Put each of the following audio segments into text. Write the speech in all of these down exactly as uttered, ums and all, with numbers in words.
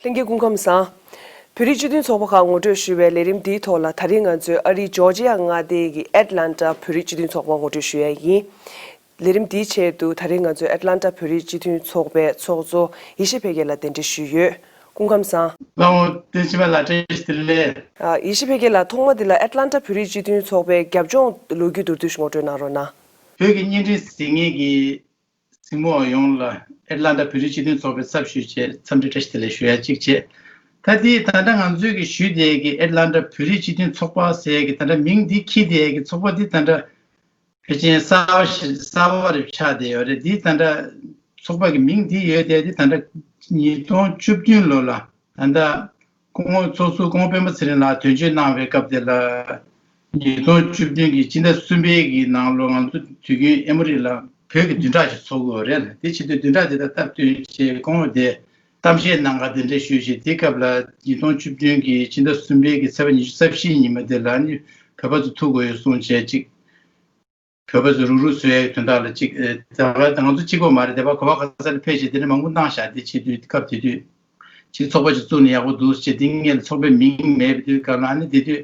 ལྷན་རྒྱས་སྐུ་ཁམས་བཟང་། བོད་རིགས་སྤྱི་མཐུན་ཚོགས་པ་ཁག་ངོ་སྤྲོད་ཞུ་བའི་ལས་རིམ་འདིའི་ཐོག་ལ། ད་རིང་ང་ཚོས་ཨ་རིའི་ཇོར་ཇི་ཡ་མངའ་སྡེའི་ཨེཊ་ལན་ཊ་བོད་རིགས་སྤྱི་མཐུན་ཚོགས་པ་ངོ་སྤྲོད་ཞུ་ཡ་ཡིན། ལས་རིམ་འདིའི་ཆེད་དུ་ད་རིང་ང་ཚོས་ཨེཊ་ལན་ཊ་བོད་རིགས་སྤྱི་མཐུན་ཚོགས་པའི་ཚོགས་གཙོ་ཡེ་ཤེས་འཕེལ་རྒྱས་ལགས་གདན་འདྲེན་ཞུས་ཡོད། སྐུ་ཁམས་བཟང་། ལགས་འོང་། བསྟན་ཆེན་པ་ལགས། བཀྲ་ཤིས་བདེ་ལེགས། ཨ། ཡེ་ཤེས་འཕེལ་རྒྱས་ལགས། ཐོག་མ་འདི་ལ་ཨེཊ་ལན་ཊ་བོད་རིགས་སྤྱི་མཐུན་ཚོགས་པའི་རྒྱབ་ལྗོངས་ལོ་རྒྱུས་མདོར་བསྡུས་ཤིག་ངོ་སྤྲོད་གནང་རོགས་གནང་། བོད་ཀྱི་བརྙན་འཕྲིན་གཟིགས་མཁན་གྱི་གཟིགས་མོ་བ་ཡོངས་ལ་ཨེཊ་ལན་ཊ་བོད་རིགས་སྤྱི་མཐུན་ཚོགས་པའི་ཚབ་ཞུས་བྱས་འཚམས་འདྲི་བཀྲ་ཤིས་བདེ་ལེགས་ཞུ་ཡ་གཅིག་བྱས། ད་འདི་ད་ལྟ་ང་ཚོའི་གི་ཞུས་བསྡད་ཀྱི་ཨེཊ་ལན་ཊ་བོད་རིགས་སྤྱི་མཐུན་ཚོགས་པ་ཟེར་གི་ད་ལྟ་མིང་འདི་འཁྱེར་བསྡད་ཀྱི་ཚོགས་པ་འདི་ད་ལྟ་ཕལ་ཆེར་གསར་བ་ཞིག་གསར་བ་རེ་ཆགས་བསྡད་ཡོད་རེད། འདི་ད་ལྟ་ཚོགས་པ་གི་མིང་འདི་ཡོད་བསྡད་འདི་ད་ལྟ་ཉིས་སྟོང་བཅུ་བདུན་ལོ་ལ་ད་ལྟ་སྐུ་ངོ་ཚོགས་ཟུར་སྐུ་ངོ་སྤེན་པ་ཚེ་རིང་ལགས་དོན་གཅོད་གནང་བའི་སྐབས་དེ་ལ་ཉིས་སྟོང་བཅུ་བདུན་གྱི་སྤྱི་ཟླ་གསུམ་པའི་གི་ནང་ལོ་ང་ཚོ་དུས་རྒྱུན་ཨེ་མོ་རི་ལ་བོད་ཀྱི་བདུན་ཕྲག་ཅིག་ཚོགས་ཀྱི་ཡོད་རེད། དེ་བྱེད་དུས་བདུན་ཕྲག་དེ་དང་སྟབས་བསྟུན་བྱས་སྐུ་ངོ་དེ་གཏམ་བཤད་གནང་ག་དེ་འདྲ་ཞུས་བྱས། དེ་སྐབས་ལ་ཉིས་སྟོང་བཅུ་བདུན་གྱི་སྤྱི་ཟླ་གསུམ་པའི་གི་ཚེས་པ་ཉི་ཤུ་རྩ་བཞིའི་ཉིན་མ་དེ་ལ་ནི་བོད་པ་ཚོ་ཐུག་དགོས་ཡོད་གསུངས་བྱས་ཅིག་བོད་པ་ཚོ་རུག་རུག་བཟོ་ཡའི་དོན་དག་ལ་ཅིག་ཨེ་ད་ག་ང་ཚོ་གཅིག་པོ་མ་རེད། དེ་བ་ག་བ་ག་ས་ལ་ཕེབས་བྱས་དེ་འདྲ་མང་པོ་གནང་བཞག་དེ་བྱེད་དུས་སྐབས་དེ་དུས་ཅིག་ཚོགས་པ་ཅིག་བཙུགས་ནས་ཡག་པོ་འདུག་ཅེས། དེ་སྔོན་ལ་ཚོགས་པའི་མིང་མེད་པའི་དུས་སྐབས་ལ་ཨ་ནི་དེ་དུས་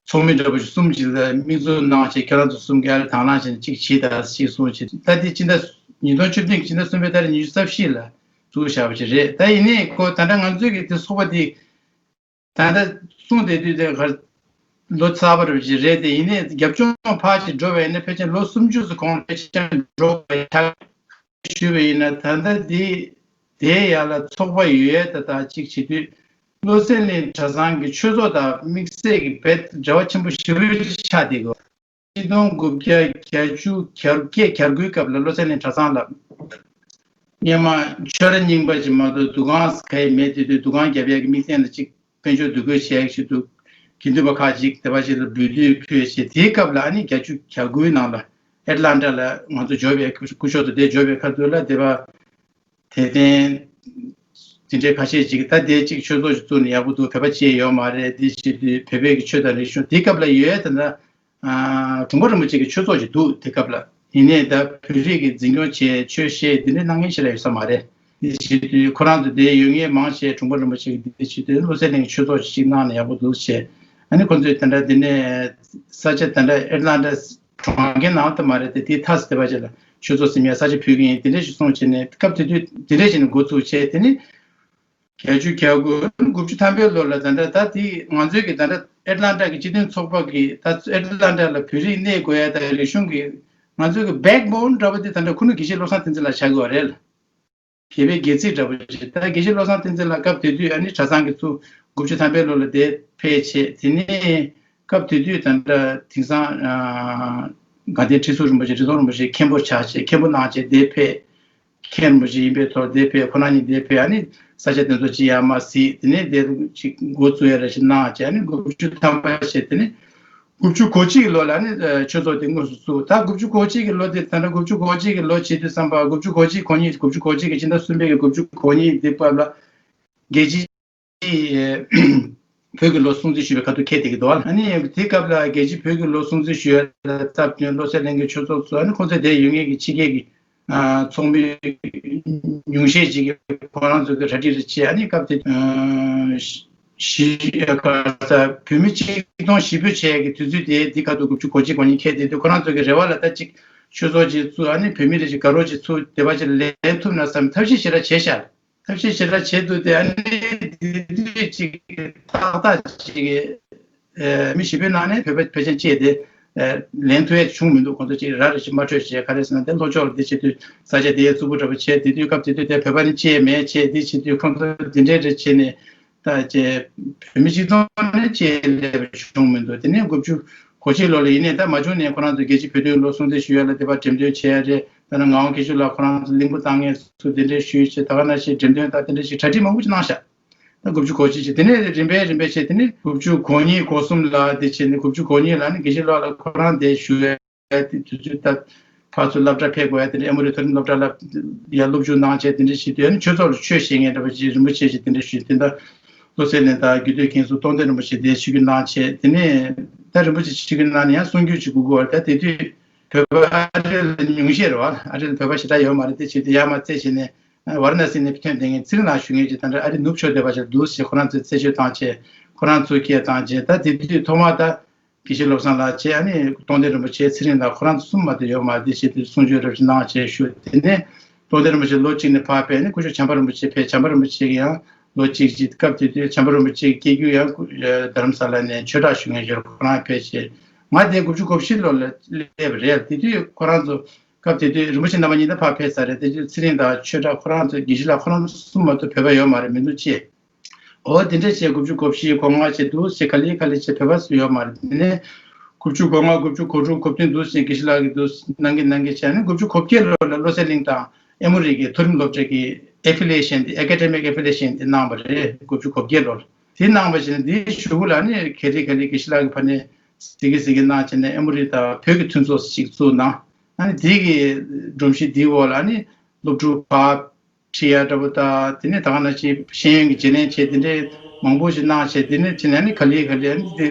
ཚོགས་མི་འདྲ་པོ་ཞིག་གསུམ་ཅིག་ལ་དམིགས་འཛུགས་གནང་བྱས་ཁྱེད་རང་ཚོ་གསུམ་ཀ་ལ་དང་བླངས་བྱས་ནས་ཅིག་བྱེད་ད་ཅིག་གསུངས་བྱས། ད་དེ་སྤྱི་ཟླ་ཉིས་སྟོང་བཅུ་བདུན་གྱི་སྤྱི་ཟླ་གསུམ་པའི་ཏ་རིག་ཉི་ཤུ་རྩ་བཞི་ལ་བཙུགས་བཞག་པ་ཅིག་རེད། ད་ཡིན་ནའི་ཁོ་ད་ལྟ་ང་ཚོའི་གི་དེ་ཚོགས་པ་དེ་ད་ལྟ་གསུངས་བསྡད་དུས་དེ་གར་ལོ་ཙཱ་བ་རེད་པ་ཅིག་རེད། དེ་ཡིན་ནའི་རྒྱབ་ལྗོངས་ཕར་ཅིག་འགྲོ་བ་ཡིན་ན་ཕལ་ཆེར་ལོ་སུམ་ཅུ་ཙམ་གོང་ལ་ཕལ་ཆེར་འགྲོ་བ་ཡིན། ཞུས་པ་ཡིན་ན་ད་ལྟ་འདི་དེའི་ཡར་ལ་ཚོགས་པ་ཡོད་ཡ་ད་ལྟ་ཅིག་བྱེད་དུས་བློ་གསལ་གླིང་གྲྭ་ཚང་གི་ཆོས་ཚོགས་དང་དམིགས་བསལ་གྱི་རྦད་འབྲེལ་བ་ཆེན་པོ་ཞེ་པོ་ཅིག་ཆགས་བསྡད་ཀྱི་ཡོད། ཆིག་སྟོང་དགུ་བརྒྱ་བརྒྱད་ཅུ་གྱ་དགུའི་སྐབས་ལ་བློ་གསལ་གླིང་གྲྭ་ཚང་ལ་སྔོན་མ་ཆོས་ར་རྙིང་པ་ཅིག་མ་གཏོགས་འདུ་ཁང་ག་ཡེ་མེད། དེ་དུས་འདུ་ཁང་བརྒྱབ་ཡས་ཀྱི་དམིགས་བསལ་ལ་ཅིག་དཔལ་འབྱོར་འདུ་འགོད་བྱས་ཞིག་འདུག་དགེ་འདུན་པ་ཁག་ཅིག་དེ་བ་ཞིག་ལ་འབུལ་སྡུད་ཕུལ་བྱས། དེའི་སྐབས་ལ་ཨ་ནི་བརྒྱད་ཅུ་གྱ་དགུའི་ནང་ལ་ཨེཊ་ལན་ཊ་ལ་ང་ཚོ་འབྱོར་བའི་སྐུ་ཞབས་ཚོ་དེ་འབྱོར་བའི་ཁ་ཐུག་ལ་དེ་བ་དད་ལྡན་དེ་འདྲའི་ཁ་ཤས་ཅིག་ད་དེ་ཅིག་ཆོས་ཚོགས་ཤིག་བཙུགས་ནས་ཡག་པོ་འདུག་བོད་པ་ཅིག་ཡོད་མ་རེད། དེ་བྱེད་དུས་བོད་པའི་གི་ཆོས་དང་རིག་གཞུང་དེའི་སྐབས་ལ་ཡོད་ཡ་ད་ལྟ་ཨ་དྲུང་པ་རིན་པོ་ཆེ་གི་ཆོས་ཚོགས་ཤིག་འདུག་དེ་སྐབས་ལ། ཡིན་ནའི་ད་བོད་རིགས་ཀྱི་འཛིན་སྐྱོང་བྱས་ཆོས་བཤད་དེ་འདྲའི་གནང་མཁན་ཞེ་དྲག་ཡོད་ས་མ་རེད། དེ་བྱེད་དུས་ཁོ་རང་ཚོ་དེ་ཡོད་མཁན་མང་ཆེ་དྲུང་པ་རིན་པོ་ཆེ་གི་དེ་བྱེད་དུས་བློ་གསལ་གླིང་གི་ཆོས་ཚོགས་ཤིག་གནང་ན་ཡག་པོ་འདུག་བྱས། ཨ་ནི་ཁོ་ཚོས་དེ་འདྲ་དེ་ནས་ས་ཆ་དེ་འདྲ་ཨེཊ་ལན་ཊ་གྲོང་ཁྱེར་ནང་དུ་མ་རེད་དེ། དེའི་མཐའ་ས་དེ་བ་ཅིག་ལ་ཆོས་ཚོགས་ཟིན་ཡ་ས་ཆ་ཕུལ་གྱི་ཡིན་དེ་འདྲ་ཞིག་གསུངས་བྱས་ནས་སྐབས་དེ་དུས་དེ་འདྲ་བྱས་ནས་འགོ་ཚུགས་བྱས། དེ་ནི་བརྒྱད་ཅུ་གྱ་དགུ་དགུ་བཅུ་ཐམ་པའི་ལོ་ལ་ད་ལྟ་ད་དེ་ང་ཚོའི་གི་ད་ལྟ་ཨེཊ་ལན་ཊ་གི་སྤྱི་མཐུན་ཚོགས་པ་གི་ད་ཨེཊ་ལན་ཊ་ལ་བོད་རིགས་གནས་དགོས་ཡ་ད་རིག་གཞུང་གི་ང་ཚོའི་གི་བེག་བོན་འདྲ་པོ་དེ་ད་ལྟ་ཁུ་ནུ་དགེ་བཤེས་བློ་བཟང་བསྟན་འཛིན་ལགས་ཆགས་ཀྱི་ཡོད་རེད། བོད་པའི་སྒལ་ཚིགས་འདྲ་པོ་ཞིག་ད་དགེ་བཤེས་བློ་བཟང་བསྟན་འཛིན་ལགས་སྐབས་དེ་དུས་ཨ་ནི་གྲྭ་ཚང་གི་ཚུར་དགུ་བཅུ་ཐམ་པའི་ལོ་ལ་དེ་ཕེབས་བྱས། དེ་ནས་སྐབས་དེ་དུས་ད་ལྟ་དེང་སང་ཨ་དགའ་ལྡན་ཁྲི་ཟུར་རིན་པོ་ཆེ་ཁྲི་སྲོང་རིན་པོ་ཆེ་མཁན་པོ་ཆགས་བྱས་མཁན་པོ་གནང་བྱས་དེ་ཕེབས། མཁན་པོ་ཞིག་ཡིན་པའི་ཐོག་དེ་ཕེབས། ཁོ་རང་གཉིས་དེ་ཕེབས། ཨ་ནི་ས་ཆ་དེ་ཚོ་ཅིག་ཡར་མར་གཟིགས། དེ་ནས་དེ་ཅིག་འགོ་བཙུགས་ཡ་ར་ཞིག་གནང་བྱས། ཨ་ནི་དགུ་བཅུ་ཐམ་པ་བྱས། དེ་ནས་དགུ་བཅུ་གོ་གཅིག་གི་ལོ་ལ་ཨ་ནི་ཆོས་ཚོགས་དེ་དངོས་སུ་བཙུགས། ད་དགུ་བཅུ་གོ་གཅིག་གི་ལོ་དེ་ད་ལྟ་དགུ་བཅུ་གོ་གཅིག་གི་ལོ་བྱེད་དུས་ཙམ་པ་དགུ་བཅུ་གོ་གཅིག་གོ་གཉིས་དགུ་བཅུ་གོ་གཅིག་གི་སྤྱི་ཟླ་གསུམ་པའི་གི་དགུ་བཅུ་གོ་གཉིས་དེ་བར་ལ་རྒྱལ་སྤྱི་བོད་ཀྱི་ལོ་སྲུང་བརྩི་ཞུ་བའི་ཁ་ཐུག་འཁེལ་བསྡད་ཀྱི་འདུག་ཨ་ནི་དེ་སྐབས་ལ་རྒྱལ་སྤྱིའི་བོད་ཀྱི་ལོ་སྲུང་བརྩི་ཞུ་ཡ་ལ་སྟབས་བསྟུན་བློ་གསལ་གླིང་གི་ཆོས་ཚོགས་ཚོ་ཨ་ནི་ཁོང་ཚོ་དེ་ཡོད་མཁན་གྱི་ཕྱི་རྒྱལ་གྱི་ཚོགས་མི་ཉུང་ཤས་ཅིག་གིས་ཁོ་རང་ཚོ་གི་གྲ་སྒྲིག་རེ་བྱས། ཨ་ནི་སྐབས་དེ་བཞི་ག་ས་བོད་མི་ཆིག་སྟོང་བཞི་བོད་ཆེ་གི་དུས་ཚོད་དེ་འདི་ག་དུས་དགུ་བཅུ་གོ་གཅིག་གོ་གཉིས་འཁེལ་བསྡད་དུས་ཁོ་རང་ཚོ་གི་རེ་བ་ལ་ད་ཅིག་ཆོས་ཚོགས་ཅིག་བཙུགས། ཨ་ནི་བོད་མི་རེ་ཞིག་དགའ་རོགས་ཅིག་ཚུར་སྡེ་པ་ཅིག་ལེན་ཐུབ་ན་བསམ་ཐབས་ཤེས་ཞེ་དྲག་བྱས་ཤག་ཐབས་ཤེས་ཞེ་དྲག་བྱས་འདུག་དེ་ཨ་ནི་དེ་དུས་ཅིག་ཏག་ཏག་ཅིག་ཨེ་མི་བཞི་པོའི་ནང་ནས་བོད་པ་ཕལ་ཆེར་གཅིག་དེ་ཨེ་ལེན་ཐུབ་ཡས་བྱུང་མི་འདུག་ཁོང་ཚོ་ཅིག་ར་རེ་ཞིག་མ་འཕྲོད་བྱས། ག་རེ་ཟེར་ན་དེ་ལྷོ་ཕྱོགས་ལ་དེ་བྱེད་དུས་ས་ཆ་དེ་རྩུབ་པོ་འདྲ་པོ་བྱས། དེ་དུས་སྐབས་དེ་དུས་དེ་བོད་པ་ནི་གཅིག་མེད་བྱས། དེ་བྱེད་དུས་ཁོང་ཚོ་དེ་འདྲས་རེ་བྱས་ནས་ད་ཅེ་བོད་མི་སྤྱི་ཚོགས་ནི་གཅིག་སླེབས་བྱུང་མི་འདུག་དེ་ནས་དགུ་བཅུ་གོ་གཅིག་ལོ་ལ་ཡིན་ནའི་ད་མ་བྱུང་ནས་ཁོ་རང་ཚོ་རྒྱལ་སྤྱིའི་བོད་དོན་ལོ་སྲུང་བརྩི་ཞུ་ཡ་ལ་དེ་བ་འགྲེམས་སྟོན་བྱས་ཡ་རེད། ད་ནི་ངག་དབང་དགེ་བཤེས་ལགས་ཁོ་རང་ཚོ་གླིང་བུ་བཏང་མཁན་ཚོ་དེ་འདྲས་ཞུས་བྱས། ད་ག་ནང་བཞིན་འགྲེམས་སྟོན་དང་དེ་འདྲས་ཞིག་གྲ་སྒྲིག་མང་པོ་ཞིག་གནང་ཤག་ད་དགུ་བཅུ་གོ་གཅིག་བྱས། དེ་ནས་རིམ་པས་རིམ་པས་བྱས། དེ་ནས་དགུ་བཅུ་གོ་གཉིས་གོ་གསུམ་ལ་དེ་བྱས་ནས་དགུ་བཅུ་གོ་གཉིས་ལ་ནི་དགེ་བཤེས་ལགས་ལ་ཁོ་རང་དེ་ཞུ་ཡ་དེ་དུས་ཚོད་ད་ཕར་ཚུར་སློབ་གྲྭ་ཕེབས་དགོས་ཡ་དེ་འདྲ། ཨེ་མོ་རི་མཐོ་རིམ་སློབ་གྲྭ་ལ་ཡ་སློབ་སྦྱོང་གནང་བྱས་དེ་འདྲ་བྱས་དུས་ཨ་ནི་ཆོས་ཚོགས་ལ་ཆོས་བཤད་མཁན་འདྲ་པོ་ཅིག་རིན་པོ་ཆེ་ཞིག་དེ་འདྲ་ཞུས། དེ་འདྲ་བློ་གསལ་གླིང་དང་རྒྱུད་སྟོད་མཁན་ཚོ་རྟོགས་ལྡན་རིན་པོ་ཆེ་དེ་ཆིབས་བསྒྱུར་གནང་བྱས། དེ་ནས་ད་རིན་པོ་ཆེ་ཆིབས་བསྒྱུར་གནང་ནས་ཡང་གསུང་སྒྱུར་ཅིག་དགོས་ཀྱི་ཡོད་རེད། ད་དེ་དུས་བོད་པ་ཨ་རི་ལ་ཉུང་ཤས་རེད་བ། ཨ་རི་ལ་བོད་པ་ཞེ་དྲག་ཡོད་མ་རེད། དེ་བྱས་དུས་ཡར་མར་རྩེད་བྱས་ནས་ ཝཱ་ར་ཎ་སི་ནས་ཐོན་བསྡད་མཁན་ཚེ་རིང་ལགས་བཞུགས་མཁན་ཅིག་ད་ལྟ་ཨ་རི་ནུབ་ཕྱོགས་བསྡད་པ་ཅིག་འདུག་ཟེར། ཁོ་རང་ཚོས་རྩད་གཅོད་བཏང་བྱས་ཁོ་རང་ཚོ་སྐད་བཏང་བྱས། ད་དེ་དུས་ཐོག་མར་ད་དགེ་བཤེས་བློ་བཟང་ལགས་བྱས། ཨ་ནི་རྟོགས་ལྡན་རིན་པོ་ཆེ་ཚེ་རིང་ལགས་ཁོ་རང་ཚོ་གསུམ་མ་གཏོགས་ཡོད་མ་རེད། དེ་བྱས་དུས་གསུང་ཆོས་རབ་ཞིག་གནང་བྱས་བཞུགས། དེ་ནས་རྟོགས་ལྡན་རིན་པོ་ཆེ་ལོ་གཅིག་ནས་ཕར་ཕེབས་ནས་སྐུ་ཞབས་བྱམས་པ་རིན་པོ་ཆེ་ཕེབས། བྱམས་པ་རིན་པོ་ཆེ་གིས་ཡང་ལོ་གཅིག་ཅིག་སྐབས་དེ་དུས་བྱམས་པ་རིན་པོ་ཆེ་སྐྱེ་རྒྱུ་ཡང་རྡ་རམ་ས་ལ་ནས་ཆོས་གྲགས་ཞུ་མཁན་ཡོད། ཁོ་རང་ཕེབས་བྱས། ང་དེ་དགུ་བཅུ་གོ་བཞི་ལོ་ལ་སླེབས་པ་རེད། དེ་དུས་ཁོ་རང་ཚོ་སྐབས་དེ་དུས་རིན་པོ་ཆེ་རྣམ་པ་གཉིས་ད་ཕར་ཕེབས་ཚར་རེད། དེ་དུས་ཚེ་རིང་དང་ཆོས་གྲགས་ཁོ་རང་ཚོ་དགེ་བཤེས་ལགས་ཁོ་རང་ཚོ་གསུམ་མ་གཏོགས་བོད་པ་ཡོད་མ་རེད། མི་འདུག་ཅེས། འོ་དེ་འདྲ་བྱས་དགུ་བཅུ་གོ་བཞི་གོ་ལྔ་བྱས་འདུག་ཟེར། ག་ལེ་ག་ལེ་བྱས་བོད་པ་སུ་ཡོད་མ་རེད། དེ་ནས་དགུ་བཅུ་གོ་ལྔ་དགུ་བཅུ་གོ་དྲུག་གོ་བདུན་འདུག་ཟེར། དགེ་བཤེས་ལགས་ཀྱིས་འདུག་གནང་གི་གནང་གི་བྱས་ནས་དགུ་བཅུ་གོ་བརྒྱད་ལོ་ལ་བློ་གསལ་གླིང་དང་ཨེ་མོ་རི་གི་མཐོ་རིམ་སློབ་གྲྭ་གི་ཨེ་ཕི་ལེ་ཤན་དེ་ཨེ་ཀ་ཌེ་མིག་ཨེ་ཕི་ལེ་ཤན་དེ་གནང་བ་རེད། དགུ་བཅུ་གོ་བརྒྱད་ལོ་ལ་དེ་གནང་བ་བྱས་ནས་དེའི་གཞུག་གུ་ལ་ནི་ག་ལེ་ག་ལེ་དགེ་བཤེས་ལགས་ཀྱིས་ཕར་ནས་གཟིགས་གི་གཟིགས་གི་གནང་བྱས་ནས་ཨེ་མོ་རི་དང་བོད་ཀྱི་མཐུན་ཚོགས་ཤིག་བཙུགས་གནང་། ཨ་ནི་དེ་གི་སྒྲོམ་གཞི་དེའི་འོག་ལ་ནི་སློབ་ཕྲུག་ཕར་ཁྲིད་ཡ་འདྲ་པོ་དང་། དེ་ནས་ད་ག་ནང་བཞིན་ཤེས་ཡོན་གྱི་བརྗེ་ལེན་བྱས། དེ་འདྲའི་མང་པོ་ཞིག་གནང་བྱས། དེ་ནས་ཕྱིན་ནས་ནི་ག་ལེ་ག་ལེ་ནི་དེ་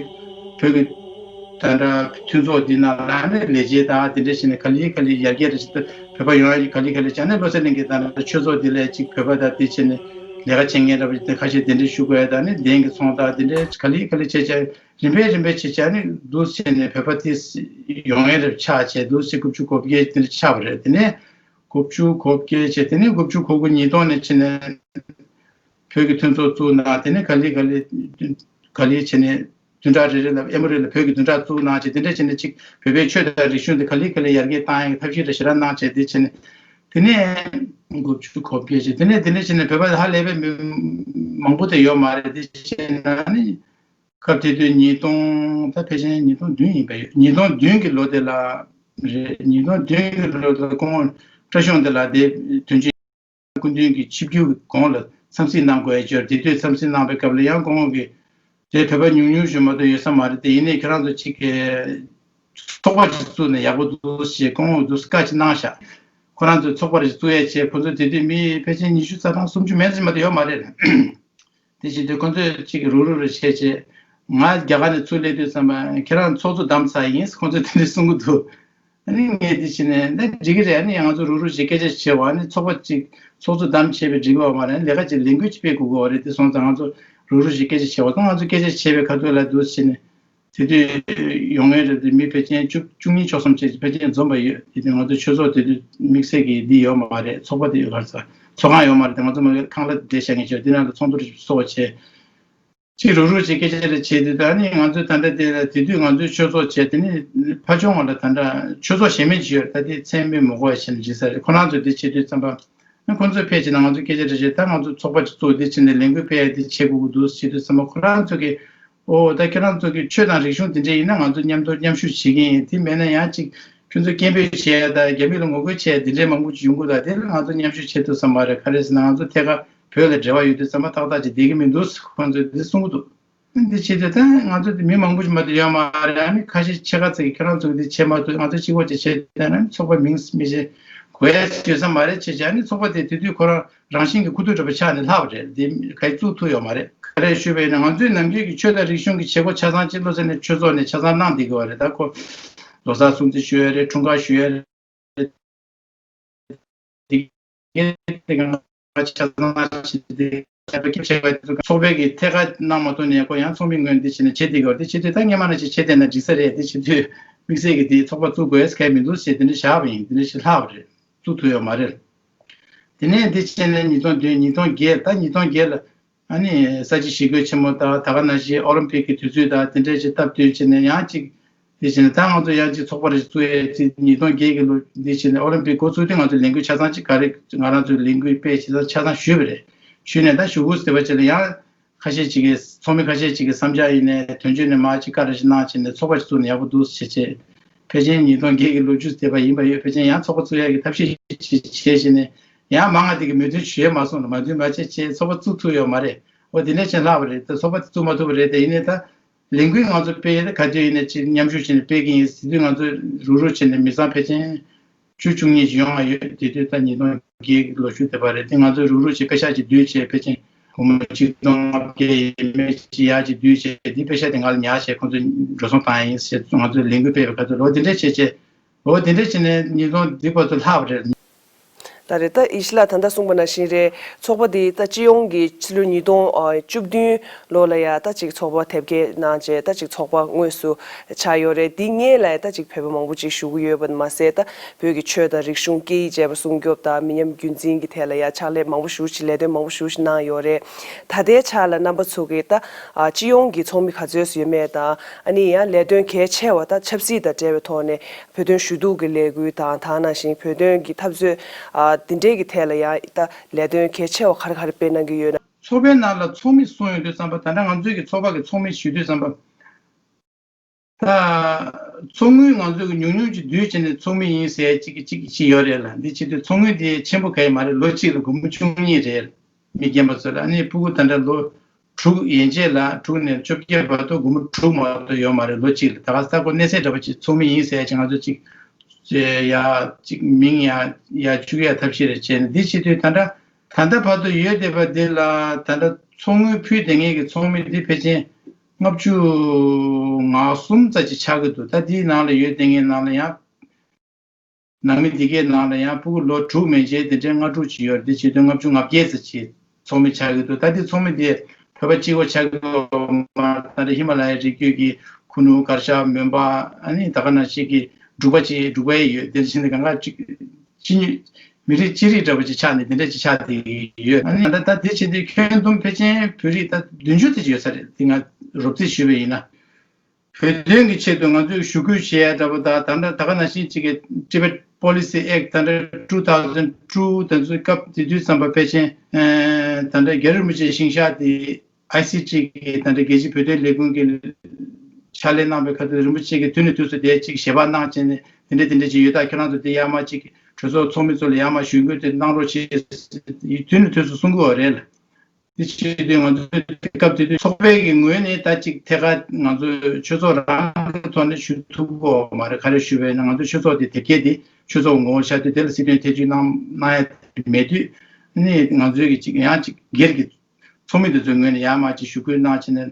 བོད་ཀྱི་ད་ལྟ་མཐུན་ཚོགས་འདི་ནང་ལ་ནི་ལས་བྱེད་དང་དེ་འདྲ་བྱས་ནས་ག་ལེ་ག་ལེ་ཡར་རྒྱས་རེ་ཞིག་བོད་པ་ཡོང་ཡ་གི་ག་ལེ་ག་ལེ་བྱས་ནས། བློ་གསལ་གླིང་གི་ད་ལྟ་ཆོས་ཚོགས་འདི་ལ་ཅིག་བོད་པ་དང་དེ་བྱས་ནས་ལས་ཀ་བྱེད་མཁན་འདྲ་པོ་ཞིག་ཁ་ཤས་དེ་འདྲ་ཞུ་དགོས་ཡ་དང་། ནི་གདན་གྱི་ཚོང་དང་དེ་འདྲ་ག་ལེ་ག་ལེ་བྱས་བྱས་རིམ་པས་རིམ་པས་བྱས་བྱས་ནི་འདུག་བྱས་ནས་བོད་པ་དེ་ཡོང་ཡ་རེ་ཆགས་བྱས། འདུག་བྱས་དགུ་བཅུ་གོ་བརྒྱད་དེ་འདྲ་ཆགས་པ་རེད། དེ་ནས། དགུ་བཅུ་གོ་བརྒྱད་བྱས། དེ་ནས་དགུ་བཅུ་གོ་དགུ་ཉིས་སྟོང་ནས་བྱས་ནས་བོད་ཀྱི་མཐུན་ཚོགས་བཙུགས་གནང་། དེ་ནས་ག་ལེ་ག་ལེ་ག་ལེ་བྱས་ནས་བདུན་ཕྲག་རེ་རེ་ལ་ཨེ་མོ་རི་ལ་བོད་ཀྱི་བདུན་ཕྲག་བཙུགས་གནང་བྱས། དེ་འདྲ་བྱས་ནས་ཅིག་བོད་པའི་ཆོས་དང་རིག་གཞུང་དེ་ག་ལེ་ག་ལེ་ཡར་རྒྱས་བཏང་ཡག་ཐབས་ཤེས་རེ་ཞེ་དྲག་གནང་བྱས། དེ་བྱས་ནས་དེ་ནས་དགུ་བཅུ་གོ་བརྒྱད་བྱས། དེ་ནས་དེ་འདྲ་བྱས་ནས་བོད་པ་ཧ་ལས་པའི་མི་མང་པོ་དེ་ཡོད་མ་རེད། དེ་བྱས་ན་ནི། སྐབས་དེ་དུས་ཉིས་སྟོང་། ད་ཕལ་ཆེར་ཉིས་སྟོང་བདུན་ཡིན་པ་ཡོད། ཉིས་སྟོང་བདུན་གྱི་ལོ་དེ་ལ་རེད། ཉིས་སྟོང་བདུན་གྱི་ལོ་དེ་ལ་སྐུ་ངོ་བཀྲ་ཤིས་དབང་འདུས་ལགས་དེ་དོན་གཅོད་སྐུ་མདུན་གྱི་ཆིབས་བསྒྱུར་གྱི་གོང་ལ་འཚམས་གཟིགས་གནང་དགོས་ཡ་ཅིག་ཡོད་རེད། དེ་དུས་འཚམས་གཟིགས་གནང་པའི་སྐབས་ལ་ཡང་སྐུ་ངོ་གིས་དེ་བོད་པ་ཉུང་ཉུང་ཞིག་མ་གཏོགས་ཡོད་ས་མ་རེད། དེ་ཡིན་ནའི་ཁྱེད་རང་ཚོ་གཅིག་གིས་ཚོགས་པ་ཅིག་བཙུགས་ན་ཡག་པོ་འདུག་ཞེས་སྐུ་ངོ་འདུག་བཀའ་ཅིག་གནང་ཤག་ཁོ་རང་ཚོས་ཚོགས་པ་རེ་བཙུགས་ཡ་བྱས། ཁོ་ཚོ་དེ་དུས་མི་ཕལ་ཆེར་ཉི་ཤུ་རྩ་གྲངས་སུམ་ཅུ་མན་ཙམ་མ་གཏོགས་ཡོད་མ་རེད། དེ་བྱེད་དུས་ཁོ་ཚོས་གཅིག་རུག་རུག་རེ་བྱས་བྱས། ང་རྒྱ་གར་ནས་ཚུར་སླེབས་དུས་ཙམ་པ་ཁྱེད་རང་ཚོགས་གཙོ་བདམས་ཚར་ཡིན་ཁོ་ཚོས་དེ་འདྲ་གསུང་གི་འདུག་ཨ་ནི་ངས་དེ་བྱས་ནས་ད་འགྲིག་གི་རེད། ཨ་ནི་ང་ཚོ་རུག་རུག་བྱས་སྐད་ཆ་བྱས་པ། ཨ་ནི་ཚོགས་པ་གཅིག་ཚོགས་གཙོ་བདམས་བྱས་པས་འགྲིག་གི་ཡོད་མ་རེད། ལས་ཀ་ཅིག་ལས་འགུལ་ཅིག་སྤེལ་དགོས་ཀྱི་ཡོད་རེད། དེ་སོང་ཙང་ང་ཚོ་རུག་རུག་བྱས་སྐད་ཆ་བྱས་པ་དང་། ང་ཚོ་སྐད་ཆ་བྱས་པའི་ཁ་ཐུག་ལ་འདུག་བྱས་ནས། དེ་དུས་ཡོང་ཡས་རེད་དེ་མི་ཕལ་ཆེར་བཅུ་བཅུ་གཉིས་བཅུ་གསུམ་བཅས་ཕལ་ཆེར་འཛོམས་པ་ཡོད། དེ་དུས་ང་ཚོ་ཆོས་ཚོགས་དེ་དུས་དམིགས་བསལ་གྱི་འདི་ཡོད་མ་རེད། ཚོགས་པ་དེ་ཡོད་གར་ས་ཚོགས་ཁང་ཡོད་མ་རེད་དེ། ང་ཚོ་མ་གི་ཁང་གླ་དེ་བཞག་མཁན་ཅིག་ཡོད། དེ་ནང་ལ་ཚོགས་འདུ་རེ་ཚོགས་པ་བྱས། ཅིག་རུག་རུག་ཅིག་སྐད་ཆ་རེ་བྱས་དུས། ད་ནི་ང་ཚོ་ད་ལྟ་དེ་ལ་དེ་དུས་ང་ཚོའི་ཆོས་ཚོགས་བྱས། དེ་ནི་ཕ་ཆུང་བ་ལ་ད་ལྟ་ཆོས་ཚོགས་གཞན་མ་ཅིག་ཡོད་རེད། ད་དེ་མཚན་སྨོས་མི་དགོས་པ་བྱས་ནས་བྱས་ས་རེད། ཁོ་རང་ཚོ་དེ་བྱེད་དུས་ཙམ་པ། ཨ་ཁོང་ཚོས་ཕལ་ཆེར་ང་ཚོ་སྐད་ཆ་རེ་བཤད། ད་ང་ཚོ་ཚོགས་པ་ཅིག་བཙུགས་དེ་བྱས་ནས་ལས་འགུལ་སྤེལ་ཡ་དེ་བྱེད་དགོས་ཀྱི་འདུག་ཟེར་དུས་ཙམ་པ། ཁོ་རང་ཚོ་གིས་ཨོ་ད་ཁྱེད་རང་ཚོ་གི་ཆོས་དང་རིག་གཞུང་དེ་འདྲ་ཡིན་ན་ང་ཚོ་མཉམ་དུ་མཉམ་ཞུགས་བྱེད་ཀྱི་ཡིན། དེ་མེད་ན་ཡང་ཅིག་ཁྱོད་ཚོ་སྐད་འབོད་བྱེད་ཡ་དང་རྒྱ་མི་ལ་ངོ་རྒོལ་བྱེད་ཡ་དེ་འདྲའི་མང་པོ་ཅིག་ཡོང་གི་འདུག་ད་དེ་ལ་ང་ཚོ་མཉམ་ཞུགས་བྱེད་ཐུབ་ས་མ་རེད། ག་རེ་ཟེར་ན་ང་ཚོ་ཐད་ཀར་བོད་ལ་འབྲེལ་བ་ཡོད་དུས་ཙམ་པ་ཏག་ཏག་ཅིག་བསྡད་ཀྱི་མི་འདུག་ཁོང་ཚོས་དེ་གསུང་གི་འདུག་འདི་བྱེད་དུས་ད་ང་ཚོ་མི་མང་པོ་ཞིག་མ་གཏོགས་ཡོད་མ་རེད། ཨ་ནི་ཁ་ཤས་ཕྱེད་ཀ་ཙམ་གྱིས་ཁྱེད་རང་ཚོ་གིས་འདི་བྱེད་མ་ཐུབ། ང་ཚོ་གཅིག་པོ་ཅིག་བྱེད་བསྡད་ན་ཚོགས་པ་མིང་མི་བྱེད་དགོས་ཡ་ཡོད་ས་མ་རེད་བྱས་བྱས། ཨ་ནི་ཚོགས་པ་དེ་དེ་དུས་ཁོ་རང་རང་བཞིན་གྱི་ཁུ་བསྡུ་འདྲ་པོ་ཆགས་ནས་ལྷག་པ་རེད། འདི་ག་ཡི་བཙུགས་ཐུབ་ཡོད་མ་རེད། ག་རེ་ཞུས་པ་ཡིན་ན་ང་ཚོའི་ནམ་རྒྱུན་གྱི་ཆོས་དང་རིག་གཞུང་གི་བྱེད་སྒོ་ཆ་ཚང་ཅིག་བློ་གསལ་ནས་ཆོས་ཚོགས་ནས་ཆ་ཚང་གནང་བསྡད་ཀྱི་ཡོད་རེད། ད་ཁོ་ལོ་གསར་སྲུང་བརྩི་ཞུ་ཡ་རེད། འཁྲུངས་སྐར་ཞུ་ཡ་རེད། དེ་གའི་དེ་ག་ཆ་ཚང་བྱས་ཏེ་ཚོགས་པའི་གི་ཐད་ཀར་གནང་མ་ཐུབ་ནས་ཁོ་ཡང་ཚོགས་མི་ངོས་འདི་བྱས་ནས་བྱེད་བསྡད་ཀྱི་ཡོད་རེད། དེ་བྱེད་དུས་ད་སྔོན་མ་ནང་བཞིན་བྱེད་བསྡད་ན་འགྲིག་ས་རེད། དེ་བྱེད་དུས་དམིགས་བསལ་གྱི་དེ་ཚོགས་པ་བཙུགས་དགོས་ཡས་གལ་མི་འདུག་ཟེར་དེ་འདྲ་བཞག་པ་ཡིན། དེ་འདྲ་ཞིག་ལྷག་པ་རེད། བཙུགས་ཐུབ་ཡོད་མ་རེད། དེ་ནས་འདི་བྱས་ནས་ཉིས་སྟོང་བདུན་ཉིས་སྟོང་བརྒྱད། ད་ཉིས་སྟོང་བརྒྱད་ལ་ཨ་ནི་ས་བྱི་ཞི་རྒོལ་ཆེན་མོ་དང་ད་ག་ནང་བཞིན་ཨོ་ལིམ་པིག་གི་དུས་ཚོད་དང་དེ་འདྲ་ཞིག་སྟབས་བསྟུན་བྱས་ནས་ཡང་ཅིག་དེ་བྱས་ནས་ད་ང་ཚོ་ཡང་ཅིག་ཚོགས་པ་རེ་བཙུགས་ཡས་ཅིག་ཉིས་སྟོང་བརྒྱད་ཀྱི་ལོ་འདི་བྱས་ནས་ཨོ་ལིམ་པིག་འགོ་བཙུགས་དུས་ང་ཚོ་ལས་འགུལ་ཆ་ཚང་ཅིག་ག་རེ་ང་རང་ཚོའི་ལས་འགུལ་སྤེལ་བྱས་ཚར་ཆ་ཚང་ཞུས་པ་རེད། ཞུས་ནས་ད་ཞུ་སྒོ་ཟེར་བ་ཅིག་ལ་ཡང་ཁ་ཤས་ཅིག་གིས་ཚོགས་མི་ཁ་ཤས་ཅིག་གི་བསམ་འཆར་ཡིན་ནའི་དོན་གཅོད་ནས་མར་ཅིག་བཀའ་རེ་ཞིག་གནང་བྱས་ནས་ཚོགས་པ་ཞིག་བཙུགས་ན་ཡག་པོ་འདུག་ཟེར་བྱས། ཕལ་ཆེར་ཉིས་སྟོང་བརྒྱད་ཀྱི་ལོ་མཇུག་བསྡད་པ་ཡིན་པ་ཡོད། ཕལ་ཆེར་ཡང་ཚོགས་པ་བཙུགས་ཡག་གི་ཐབས་ཤེས་ཅིག་བྱས་བྱས་ནས་ཡང་མང་ང་དེ་གི་མོས་མཐུན་ཞུ་ཡས་མ་སོང་ལ་མ་མཐུན་མ་བྱས་བྱས་ཚོགས་པ་བཙུགས་ཐུབ་ཡོད་མ་རེད། འོ་དེ་འདྲ་བྱས་ལྷག་པ་རེད། ད་ཚོགས་པ་དེ་བཙུགས་མ་ཐུབ་པ་རེད། དེ་ཡིན་ནའི་ད་ལས་འགུལ་ང་ཚོ་སྤེལ་ཡས་ད་ག་དུས་ཡིན་ནའི་ཅིག་མཉམ་ཞུགས་བྱས་ནས་སྤེལ་གྱི་ཡིན་ཟེར་དུས་ང་ཚོ་རུག་རུག་བྱས་ནས་མི་ཚང་ཕལ་ཆེར་བཅུ་བཅུ་གཉིས་ཅིག་ཡོང་ང་ཡོད། དེ་དུས་ད་ཉིས་སྟོང་བརྒྱད་ཀྱི་ལོ་མཇུག་བསྡད་པ་རེད། དེ་ང་ཚོས་རུག་རུག་བྱས་པེ་ཤག་ཅིག་བསྡུས་བྱས་ཕལ་ཆེར་སྒོར་མོ་ཆིག་སྟོང་ལྔ་བརྒྱ་ཡས་མས་ཅིག་ཡར་ཅིག་བསྡུས་བྱས། དེ་པེ་ཤག་དེ་ང་ལ་ཉར་བྱས་ཁོང་ཚོས་འགྲོ་སོང་བཏང་ཡིན་ཟེར་ང་ཚོས་ལས་འགུལ་སྤེལ་བའི་ཁ་ཐུག་ལ་འོ་དེ་འདྲ་བྱས་བྱས། འོ་དེ་འདྲ་བྱས་ནས་ཉིས་སྟོང་འདི་བར་དུ་ལྷག་པ་རེད། ད་རེད། ད་ཡེ་ཤེས་ལགས་ད་ལྟ་གསུངས་པ་ནང་བཞིན་རེད། ཚོགས་པ་འདི་ད་སྤྱི་ཡོངས་ཀྱི་ཕྱི་ལོ་ཉིས་སྟོང་བཅུ་བདུན་ལོ་ལ་ཡ་ད་ཅིག་ཚོགས་པ་དེབ་སྐྱེལ་གནང་རྗེས་ད་ཅིག་ཚོགས་པ་དངོས་སུ་ཆགས་ཡོད་རེད། འདི་སྔོན་ལ་ཡ་ད་ཅིག་བོད་པ་མང་པོ་ཅིག་ཞུགས་ཀྱི་ཡོད་པ་མ་ཟད། ད་བོད་ཀྱི་ཆོས་དང་རིག་གཞུང་སྐད་ཡིག་བཅས་པ་སྲུང་སྐྱོབ་དང་མི་ཉམས་རྒྱུན་འཛིན་གྱི་ཐད་ལ་ཡ་ཕྱག་ལས་མང་པོ་ཞེ་པོ་ཅིག་ལས་དོན་མང་པོ་ཞེ་པོ་ཅིག་གནང་ཡོད་རེད། ད་ལྟའི་ཆ་ལ་རྣམ་པ་ཚོ་གིས་ད་སྤྱི་ཡོངས་ཀྱི་ཚོགས་མི་ག་ཚོད་ཡོད་མེད་དང་། ཨ་ནི་ཡང་ལས་དོན་གལ་ཆེ་བ་ད་ཆབ་སྲིད་དང་འབྲེལ་བའི་ཐོག་ནས་བོད་དོན་ཞུ་གཏུག་གི་ལས་འགུལ་དང་། དེ་ནང་བཞིན་བོད་དོན་གྱི་འཐབ་རྩོད་ཨ་འདི་འདྲའི་གི་ཐད་ལ་ཡང་ད་ལས་དོན་གལ་ཆེ་བ་ག་རེ་ག་རེ་སྤེལ་གནང་གི་ཡོད་ན། ཚོགས་པའི་ནང་ལ་ཚོགས་མི་གསུམ་ཡོད་དུས་ཙམ་པ། ད་ལྟ་ང་ཚོའི་གི་ཚོགས་པ་གི་ཚོགས་མི་ཞུ་དུས་ཙམ་པ། ད་ཚོགས་དངུལ་ང་ཚོ་གི་ཉུང་ཉུང་ཅིག་བསྡུས་བྱས་ནས་ཚོགས་མི་ཡིན་ཟེར་ཅིག་ཅིག་ཅིག་ཡོད་རེད་ལ། འདི་བྱེད་དུས་ཚོགས་དངུལ་དེ་ཆེན་པོ་ག་ཡི་མ་རེད། ལོ་གཅིག་ལ་སྒོར་མོ་བཅུ་གཉིས་རེད། མི་རྒན་པ་ཚོ་ལ། ཨ་ནི་ཕྲུ་གུ་ད་ལྟ་ལོ་དྲུག་ཡན་ཆད་ལ། དྲུག་ནས་བཅོ་བརྒྱད་བར་དུ་སྒོར་མོ་དྲུག་མ་གཏོགས་ཡོད་མ་རེད། ལོ་གཅིག་ལ། ད་ག་ས་ཁོ་གནས་ཚད་འདྲ་པོ་ཅིག་ཚོགས་མི་ཡིན་ཟེར་ཅིག་ང་ཚོ་ཅིག་ཡ་ཅིག་མིང་ཡ་ཡ་བཅུག་ཡ་ཐབས་ཤེས་རེ་བྱས་ནས་འདི་བྱེད་དུས། ད་ལྟ་ད་ལྟ་བར་དུ་ཡོད་བསྡད་པ་འདི་ལ་ད་ལྟ་ཚོགས་དངུལ་ཕུལ་བསྡད་མཁན་གྱི་ཚོགས་མི་འདི་ཕལ་ཆེར་ལྔ་བཅུ་ང་གསུམ་ཙམ་ཅིག་ཆགས་ཀྱི་འདུག་ད་འདིའི་ནང་ལ་ཡོད་བསྡད་མཁན་ནང་ལ་ཡང་ནང་མི་འདི་གའི་ནང་ལ་ཡང་ཕྲུ་གུ་ལོ་དྲུག་མན་ཆད་དེ་འདྲའི་ལྔ་དྲུག་ཅིག་ཡོད་རེད། དེ་བྱེད་དུས་ལྔ་བཅུ་ང་བརྒྱད་ཙམ་ཅིག་ཚོགས་མི་ཆགས་ཀྱི་འདུག་ད་འདི་ཚོགས་མི་འདི་བོད་པ་གཅིག་པོ་ཆགས་ཀྱི་ཡོད་མ་རེད། ད་ལྟ་ཧི་མ་ལ་ཡའི་རི་རྒྱུད་ཀྱི་ཁུ་ནུ། དཀར་ཤ། མོན་པ། ཨ་ནི་ད་ག་ནང་བཞིན་གྱི་འབྲུག་པ་ཅིག་འབྲུག་པ་ཡི་ཡོད། དེ་བཞིན་དུ་གང་ག་ཅིག་ཅི་ནུས་མི་རིགས་ཅི་རིགས་འདྲ་པོ་ཅིག་ཆགས་ནས་དེ་འདྲ་ཅིག་ཆགས་བསྡད་ཀྱི་ཡོད། ཨ་ནི་ད་ལྟ་དེ་བྱེད་དུས་ཁྱོན་བསྡོམས་ཕལ་ཆེར་བོད་རིགས་ད་བདུན་ཅུ་ཙམ་ཅིག་ཡོད་ས་རེད། དེ་ང་རོབ་རྩིས་ཞུས་པ་ཡིན་ན། བོད་དོན་གྱི་ཆེད་དུ་ང་ཚོས་ཞུ་སྐུལ་བྱེད་ཡ་འདྲ་པོ་དང་། ད་ལྟ་ད་ག་ནང་བཞིན་ཅིག་གི་Tibet Policy Act ད་ལྟ་two thousand two དེ་ཚོའི་སྐབས་དེ་དུས་ཙམ་པ་ཕལ་ཆེར་ཨེ་ད་ལྟ་རྒྱལ་བ་རིན་པོ་ཆེའི་ཤིང་བཤགས་དེ་ཨའི་སི་ཊི་གི་ད་ལྟ་རྒྱལ་སྤྱིའི་བོད་དོན་ལས་ཁུངས་ཀྱི་ཕྱག་ལས་གནང་བའི་ཁ་ཐུག་རིན་པོ་ཆེ་གིས་དུས་ནས་དུས་སུ་དེ་ཅིག་ཞལ་པར་གནང་བྱས་ནས། དེ་འདྲ་དེ་འདྲ་ཅིག་ཡོད། ད་ཁྱེད་རང་ཚོ་དེ་ཡར་མར་ཅིག་གྲོས་ཚོགས་ཚོགས་མི་ཚོ་ལ་ཡར་མར་ཞུ་སྐུལ་དེ་གནང་རོགས་བྱེད། དུས་ནས་དུས་སུ་གསུང་གི་ཡོད་རེད་ལ། དེ་བྱེད་དུས་ང་ཚོ་དེ་སྐབས་དེ་དུས་ཚོགས་པའི་གི་ངོས་ནས་ད་ཅིག་ཐད་ཀར་ང་ཚོ་ཆོས་ཚོགས་རང་གི་ཐོག་ནས་ཞུ་ཐུབ་ཀྱི་ཡོད་མ་རེད། ག་རེ་ཞུ་བས་ན། ང་ཚོ་ཆོས་ཚོགས་དེ་དེབ་སྐྱེལ་དེ་ཆོས་ཚོགས་ངོ་བོ་ཆགས་དུས། དེ་ལ་སྲིད་དོན་ཐེ་བྱུས་གནང་གནང་ཡ་དེ་མེད་དུས། ཨ་ནི་ང་ཚོའི་གི་ཅིག་ཡང་ཅིག་སྒེར་གྱི་ཚོགས་མི་དེ་ཚོའི་ངོས་ནས་ཡར་མར་ཅིག་ཞུ་སྐུལ་གནང་བྱས་ནས།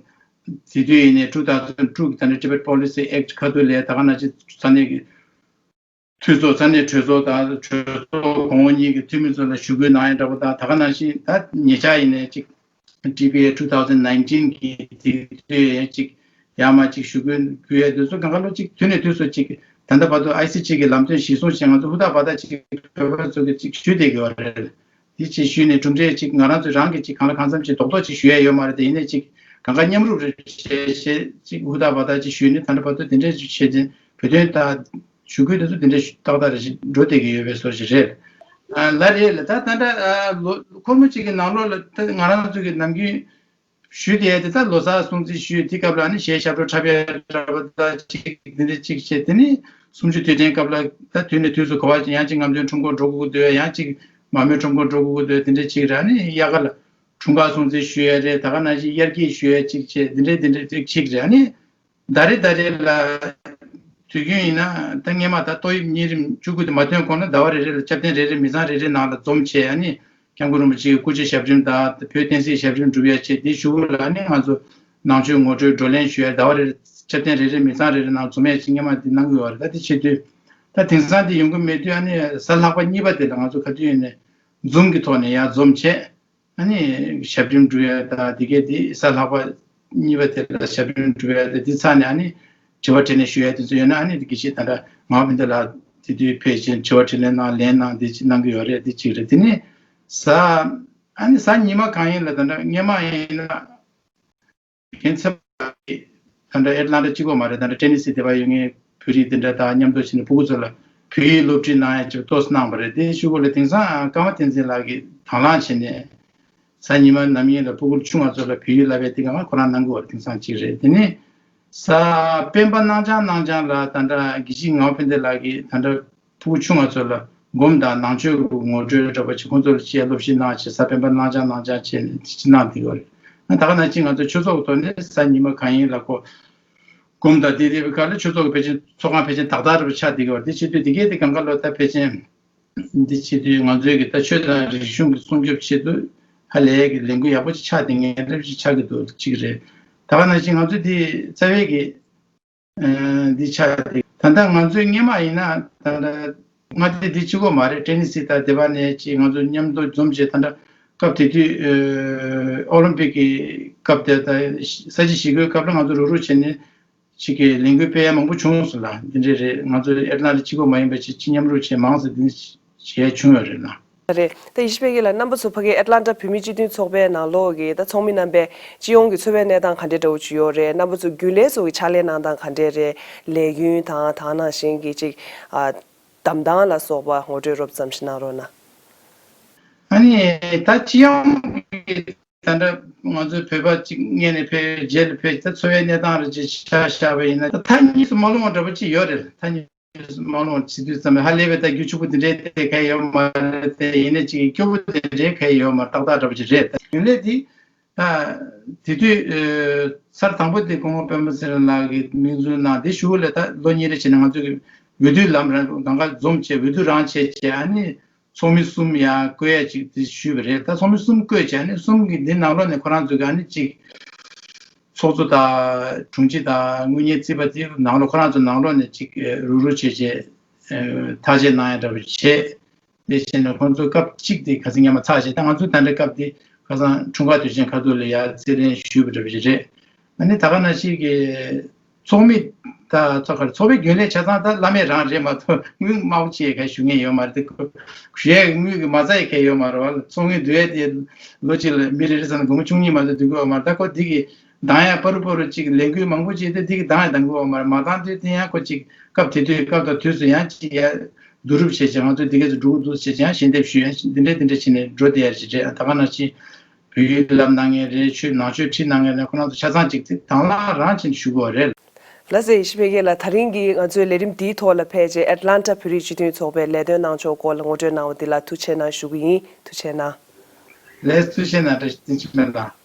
དེ་དུས་ཡིན་ནའི་two thousand two གི་ད་ནི་Tibet Policy Act ཁ་ཐུག་ལ་ད་ག་ནང་བཞིན་ས་གནས་ཀྱི་འཐུས་ཚོགས། ས་གནས་གྲོས་ཚོགས་དང་གྲོས་ཚོགས་གོང་འོག་གཉིས་ཀྱི་འཐུས་མི་ཚོ་ལ་ཞུ་སྐུལ་གནང་ཡ་འདྲ་པོ་དང་། ད་ག་ནང་བཞིན་ད་ཉེ་ཆར་ཡིན་ནའི་ཅིག་T B A two thousand nineteen གི་དེ་དུས་ཡང་ཅིག་ཡར་མར་ཅིག་ཞུ་སྐུལ་ཕུལ་ཡ་དེ་ཚོ་གང་ག་ལོ་ཅིག་དུས་ནས་དུས་སུ་ཅིག་ད་ལྟ་བར་དུ་ཨའི་སི་ཊི་གི་ལམ་སྟོན་གཞིར་བཟུང་བྱས། ང་ཚོ་ཧུར་ཐག་འབད་ཐག་ཅིག་བོད་པ་ཚོ་གི་ཅིག་ཞུས་བསྡད་ཀྱི་ཡོད་རེད། དེ་ཅིག་ཞུས་ནས་གྲུབ་འབྲས་ཅིག་ང་རང་ཚོས་རང་གིས་ཅིག་གང་ལ་གང་འཚམ་ཅིག་རྡོག་རྡོག་ཅིག་ཞུ་ཡ་ཡོད་མ་རེད་དེ། ཡིན་ནའི་ཅིག་གང་ག་མཉམ་རུབ་རེ་བྱས་བྱས་ཅིག་ཧུར་ཐག་འབད་ཐག་ཅིག་ཞུས་ནས། ད་ལྟ་བར་དུ་དེ་འདྲའི་བྱས་ཏེ་བོད་དོན་ད་ཞུ་སྐུལ་དེ་ཚོ་དེ་འདྲའི་ཏག་ཏག་རེ་ཞིག་འགྲོ་བསྡད་ཀྱི་ཡོད་པའི་བཟོ་ཞིག་རེད། ཨ་ལགས་རེད་ལ། ད་ད་ལྟ་ཨ་ལོ་འཁོར་མོ་གཅིག་གི་ནང་ལོགས་ལ་ད་ང་རང་ཚོ་གི་ནམ་རྒྱུན་ཞུས་བསྡད་ཡ་དེ། ད་ལོ་གསར་སྲུང་བརྩི་ཞུས་དེ་སྐབས་ལ་ནི་གཞས་ཞབས་བྲོ་འཁྲབ་ཡ་འདྲ་པོ་ད་ཅིག་འདི་འདྲ་ཅིག་བྱས། དེ་ནི་གསུམ་བཅུ་དུས་དྲན་སྐབས་ལ་ད་དུས་ནས་དུས་སུ་གོ་བ་ཡང་ཅིག་རྔམ་སྟོན་ཁྲོམ་སྐོར་འགྲོ་དགོས་ཀྱི་འདུག་ཡང་ཅིག་མ་རྨོས་ཁྲོམ་སྐོར་འགྲོ་དགོས་ཀྱི་འདུག་དེ་འདྲ་ཅིག་ར་ནི་དབྱར་ཁ་ལ་འཁྲུངས་སྐར་སྲུང་བརྩི་ཞུ་ཡ་རེད། ད་ག་ནང་བཞིན་དབྱར་སྐྱིད་ཞུ་ཡ་ཅིག་བྱས། དེ་འདྲ་དེ་འདྲ་ཅིག་ཅིག་རེད། ཨ་ནི་ཟླ་རེ་ཟླ་རེ་ལ་དུས་རྒྱུན་ཡིན་ན་ད་སྔས་མ་ད་ཏོག་དབྱིབས་གཉན་རིམས་བཅུ་དགུ་དེ་མ་ཐོན་གོང་ལ་ཟླ་བ་རེ་རེ་ལ་སྐྱབས་རྟེན་རེ་རེ་མི་ཚང་རེ་རེ་ནང་ལ་འཛོམས་བྱས། ཨ་ནི་སྐྱབས་མགོན་རིན་པོ་ཆེའི་སྐུ་ཚེ་ཞབས་རིམ་དང་བོད་བསྟན་སྲིད་ཞབས་རིམ་སྒྲུབ་ཡ་བྱས། དེའི་གཞུག་ལ་ཨ་ནི་ང་ཚོ་ནང་ཆོས་ངོ་སྤྲོད་བགྲོ་གླེང་ཞུ་ཡ། ཟླ་བ་རེ་རེ་སྐྱབས་རྟེན་རེ་རེ་མི་ཚང་རེ་རེ་ནང་འཛོམས་ཡ་ཅིག་སྔས་མ་དེ་གནང་གི་ཡོད་རེད། ད་དེ་བྱེད་དུས་ད་དེང་སང་དེ་ཡོང་གི་མེད་དུས། ཨ་ནི་གཟའ་ལྷག་པ་གཉིས་པ་དེ་ལ་ང་ཚོ་ག་དུས་ཡིན་ནའི་Zoom གི་ཐོག་ནས་ཡར་འཛོམས་བྱས། ཨ་ནི་ཞབས་རིམ་སྒྲུབ་ཡ་དང་དེ་གའི་དེ་གཟའ་ལྷག་པ་གཉིས་པ་དེ་ལ་ཞབས་རིམ་སྒྲུབ་ཡ་དེ། དེ་ཚར་ནས་ཨ་ནི་དྲི་བ་དྲིས་ལན་ཞུ་ཡ་དེ་ཚོ་ཡོད་ན། ཨ་ནི་དགེ་བཤེས་ད་ལྟ་ངག་དབང་ཕན་བདེ་ལགས་དེ་དུས་ཕེབས་ཤིང་དྲི་བ་དྲིས་ལན་གནང་། ལན་གནང་། དེ་ཅིག་གནང་གི་ཡོད་རེད། དེ་གཅིག་རེད། དེ་ནས་གཟའ་ཨ་ནི་གཟའ་ཉི་མ་གང་ཡིན་ལ་ད་ལྟ་སྔས་མ་ཡིན་ན། རྒན་ཚེ་དཔག་གིས་ད་ལྟ་ཨེ་ཊ་ལན་ཊ་གཅིག་པོ་མ་རེད། ད་ལྟ་ཊེ་ནི་སི་དེ་པར་ཡོད་མཁན་བོད་རིགས་དེ་འདྲ་དང་མཉམ་དུ་བྱས་ནས་ཕྲུ་གུ་ཚོ་ལ་བོད་ཡིག་སློབ་ཁྲིད་གནང་ཡ་ཅིག་ཏོག་ཙམ་གནང་བ་རེད། དེའི་གཞུག་གུ་ལ་དེང་སང་ཀརྨ་བསྟན་འཛིན་ལགས་ཀྱིས་དང་བླངས་བྱས་ནས་གཟའ་ཉི་མ་ནམ་ཡིན་ལ་ཕྲུ་གུ་ཆུང་བ་ཚོ་ལ་བོད་ཡིག་བསླབ་ཡ་དེ་གང་ཁོ་རང་གནང་གི་ཡོད་རེད། དེང་སང་གཅིག་རེད། དེ་ནས་གཟའ་སྤེན་པ་གནང་འཆང་གནང་འཆང་ལ་ད་ལྟ་དགེ་བཤེས་ངག་དབང་ཕན་བདེ་ལགས་ཀྱིས་ད་ལྟ་ཕྲུ་གུ་ཆུང་བ་ཚོ་ལ་སྒོམ་དང་ནང་ཆོས་ཀྱི་ངོ་སྤྲོད་འདྲ་པོ་ཅིག་ཁོང་ཚོ་ལ་བྱས་སློབ་ཁྲིད་གནང་བྱས། གཟའ་སྤེན་པ་གནང་འཆང་གནང་འཆང་བྱས་ནས་ཅིག་གནང་བསྡད་ཡོད་རེད། ད་ག་ནང་བཞིན་ང་ཚོ་ཆོས་ཚོགས་ཀྱི་ཐོག་ནས་གཟའ་ཉི་མ་གང་ཡིན་ལ་ཁོ་སྒོམ་དང་དེ་དེ་བའི་སྐབས་ལ་ཆོས་ཚོགས་ཀྱི་ཕལ་ཆེར་ཚོགས་ཁང་ཕལ་ཆེར་དག་དག་འདྲ་པོ་ཆགས་བསྡད་ཡོད་རེད། དེ་བྱེད་དུས་དེ་གའི་དེ་གང་ག་ལོ་ད་ཕལ་ཆེར་འདི་བྱེད་དུས་ང་ཚོའི་གི་ད་ཆོས་དང་རིག་གཞུང་གི་སྲུང་སྐྱོབ་ཆེད་དུ་ཧ་ལས་ཀྱི་ལས་འགུལ་ཡག་པོ་ཅིག་ཆགས་བསྡད་མཁན་འདྲ་པོ་ཅིག་ཆགས་ཀྱི་འདུག་གཅིག་རེད། ད་ག་ནང་བཞིན་ང་ཚོ་འདི་རྩ་བའི་གི་ཨ་འདི་ཆགས་ཏེ། ད་ལྟ་ང་ཚོའི་སྔས་མ་ཡིན་ན་ད་ལྟ་ མངའ་སྡེ་འདི་གཅིག་པོ་མ་རེད། ཊེ་ནི་སི་དང་སྡེ་པ་ནས་ཅིག་ང་ཚོ་མཉམ་དུ་འཛོམས་བྱས། ད་ལྟ་སྐབས་དེ་དུས་ཨོ་ལིམ་པིག་གི་སྐབས་དེ་དང་ས་བྱི་ཞི་རྒོལ་སྐབས་ལ་ང་ཚོ་རུག་རུག་བྱས་ནས་ཅིག་གི་ལས་འགུལ་སྤེལ་ཡ་མང་པོ་བྱུང་སོང་ལ། འདི་འདྲས་རེད། ང་ཚོ་ཨེཊ་ལན་ཊ་གཅིག་པོ་མ་ཡིན་པ་ཅིག་ཅིག་མཉམ་རུབ་བྱས་མང་ཙམ་འདི་བྱས་བྱུང་ཡོད་རེད་ལ། རེད། ད་ཡེ་ཤེས་འཕེལ་རྒྱས་ལགས། རྣམ་པ་ཚོ་ཕ་གིའི་ཨེཊ་ལན་ཊ་བོད་མིའི་སྤྱི་མཐུན་ཚོགས་པའི་ནང་ལོགས་ཀྱི་ད་ཚོགས་མི་རྣམ་པའི་སྤྱི་ཡོངས་ཀྱི་འཚོ་བའི་གནས་སྟངས་ག་འདྲས་འདྲ་བོ་ཅིག་ཡོད་རེད། རྣམ་པ་ཚོ་རྒྱུན་ལས་ཚོ་གི་ཕྱག་ལས་གནང་སྟངས་ག་འདྲས་རེད། ལས་རྒྱུན་དང་དེ་ནང་བཞིན་གྱི་ཅིག་ཨ་གདམ་སྟངས་ལ་སོགས་པ་ངོ་སྤྲོད་རོབ་ཙམ་ཞིག་གནང་རོགས་གནང་། ཨ་ནི་ད་སྤྱི་ཡོངས་ཀྱི་ད་ལྟ་ང་ཚོའི་བོད་པ་གཅིག་སྔོན་ནས་ཕེབས། རྗེས་ལ་ཕེབས། ད་འཚོ་བའི་གནས་སྟངས་རེ་ཅིག་ཆ་བཞག་པ་ཡིན་ན། ད་ཐག་ཉེ་སུ་མ་ལོངས་པ་འདྲ་པོ་ཅིག་ཡོད་རེད། ཐག་ཉེ་སུ་མ་ལོངས་བྱེད་དུས་ཙམ་པ་ཧ་ལས་པའི་ད་རྒྱུ་ཕྱུག་པོ་དེ་འདྲའི་དེ་ག་ཡོད་མ་རེད། དེ་ཡིན་ན་ཅིག་སྐྱོ་པོ་དེ་འདྲའི་ག་ཡོད་མ་རེད། ཏག་ཏག་འདྲ་པོ་ཅིག་རེད། ད་རྒྱུན་ལས་དེ་ད་དེ་དུས་ཨ་ཚར་དང་པོ་དེ་སྐུ་ངོ་སྤེན་པ་ཚེ་རིང་ལགས་ཀྱིས་མིང་འཛུགས་གནང་། དེ་གཞུག་ལ་ད་ལོ་གཉིས་རེ་བྱས་ནས་ང་ཚོ་གི་འོས་བསྡུའི་ལམ་རང་གང་ག་འཛོམས་བྱས། འོས་བསྡུ་རང་བྱས་བྱས། ཨ་ནི་ཚོགས་མི་གསུམ་ཡང་བསྐོ་ཡ་ཅིག་དེ་ཞུས་པ་རེད། ད་ཚོགས་མི་གསུམ་བསྐོས་བྱས་ནས་གསུམ་གྱི་འདི་ནང་ལོགས་ནས་ཁོ་རང་ཚོ་གི་ཨ་ནི་ཅིག་ཚོགས་གཙོ་དང་དྲུང་ཆེ་དང་དངུལ་གཉེར་རྩིས་པ་དེ་ནང་ལོགས་ཁོ་རང་ཚོ་ནང་ལོགས་ནས་ཅིག་རུག་རུག་བྱས་བྱས་ཐག་བཅད་གནང་ཡ་འདྲ་པོ་བྱས། དེ་བྱས་ནས་ཁོང་ཚོ་སྐབས་གཅིག་དེ་ཁ་སང་སྔོན་མ་ཚར་བྱས། ད་ང་ཚོ་ད་ལྟ་སྐབས་དེ་ཁ་སང་འཁྲུངས་སྐར་དུས་ཆེན་ཁ་ཐུག་ལ་ཡ་རྩིས་ལེན་ཞུས་པ་འདྲ་པོ་ཞིག་རེད། ཨ་ནི་ད་ག་ནང་བཞིན་གྱི་ཚོགས་མི་ད་ཚོགས་ཁར་ཚོགས་པའི་རྒྱུན་ལས་ཆ་ཚང་ད་བླ་མེད་རང་རེད་མ་གཏོགས་དངུལ་དམའ་པོ་ཅིག་ག་ཞུ་མཁན་ཡོད་མ་རེད། དེ་ཁོ་ཞུ་ཡས་དངུལ་གྱི་མ་རྩ་ཡི་ག་ཡོད་མ་རེད་བ། ཚོགས་མི་བསྡུ་ཡས་དེ་ལོ་གཅིག་ལ་མི་རེ་རེ་ཚང་ལ་སྒོར་མོ་བཅུ་གཉིས་མ་གཏོགས་བསྡུ་གི་ཡོད་མ་རེད། ད་ཁོ་འདི་གི་འདང་ཡ་པ་རུ་པ་རུ་ཅིག་ལས་འགུལ་མང་པོ་ཅིག་དེ་འདི་གི་འདང་ཡ་འདང་གི་ཡོད་མ་རེད། མ་འདང་དུས་དེ་ཡང་ཁོ་ཅིག་སྐབས་དེ་དུས་སྐབས་དང་དུས་སུ་ཡང་ཅིག་ཡ་བསྡུ་རུབ་བྱས་བྱས་ང་ཚོ་འདི་གས་སུ་འགྲོ་གི་འདུག་ཟེར་བྱས་ཡང་ཞལ་འདེབས་ཞུས། ཡང་འདི་འདྲས་འདི་འདྲས་བྱས་ནས་འགྲོ་བསྡད་ཡ་ཞིག་རེད། ད་ག་ནང་བཞིན་བོད་ཡིག་བསླབ་གནང་མཁན་རེད། ཆོས་ནང་ཆོས་ཁྲིད་གནང་མཁན་རེད། ཁོ་རང་ཚོ་ཆ་ཚང་ཅིག་དེ་དང་བླངས་རང་བྱས་ནས་ཞུ་དགོས་པ་རེད། ལགས་སེ། ཡེ་ཤེས་འཕེལ་རྒྱས་ལགས། ད་རིང་གི་ང་ཚོའི་ལས་རིམ་འདིའི་ཐོག་ལ་ཕེབས་རྗེས་ཨེཊ་ལན་ཊ་བོད་རིགས་སྤྱི་མཐུན་ཚོགས་པའི་ལས་དོན་གནང་ཕྱོགས་སྐོར་ལ་ངོ་སྤྲོད་གནང་བ་འདི་ལ་ཐུགས་རྗེ་གནང་ཞུ་གི་ཡིན། ཐུགས་རྗེ་གནང་། ལགས་ཐུགས་རྗེ་གནང་། བཀྲ་ཤིས་བདེ་ལེགས།